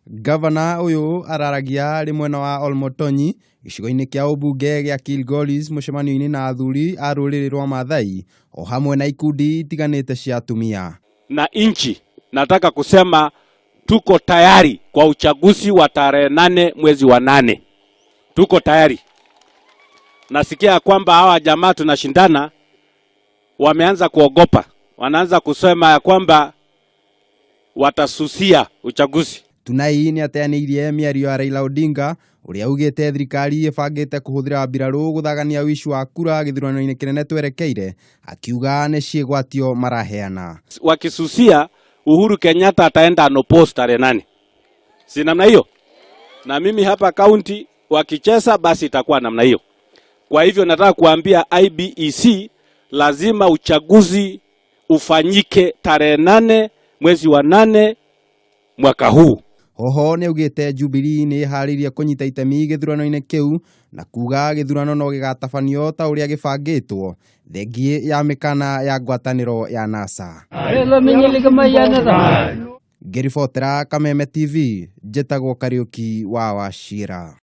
Gavana ũyũ araragia arĩ mwena wa Olmotonyi gĩcigo-inĩ kĩa ũmbunge gĩa Kilgoris mũcemanio-inĩ na athuri a rũrĩrĩ rwa Maathai o hamwe na ikundi itiganĩte cia atumia. Na nchi nataka kusema tuko tayari kwa uchaguzi wa tarehe 8 mwezi wa 8. Tuko tayari. Nasikia kwamba hawa jamaa tunashindana wameanza kuogopa, wanaanza kusema ya kwamba watasusia uchaguzi. Tunai nĩ ateanĩirie mĩario ya Raila Odinga ũrĩa augĩte thirikari ĩbangĩte kũhũthĩra mbirarũ gũthagania ũici wa kura gĩthurano-inĩ kĩnene twerekeire, akiuga nĩ ciĩgwatio maraheana. Wakisusia, Uhuru Kenyatta ataenda unopposed tarehe 8, si namna hiyo? Na mimi hapa kaunti wakicheza, basi itakuwa namna hiyo. Kwa hivyo nataka kuambia IEBC lazima uchaguzi ufanyike tarehe 8 mwezi wa 8 mwaka huu. Hoho nĩ augĩte Jubilee nĩ ĩharĩirie kũnyita itemi gĩthurano-inĩ kĩu na kuga gĩthurano no gĩgatabanio ta ũrĩa gĩbangĩtwo thengie ya mĩkana ya ngwatanĩro ya NASA. Ngĩribotera Kameme TV, njĩtagwo Kariũki wa Wachira.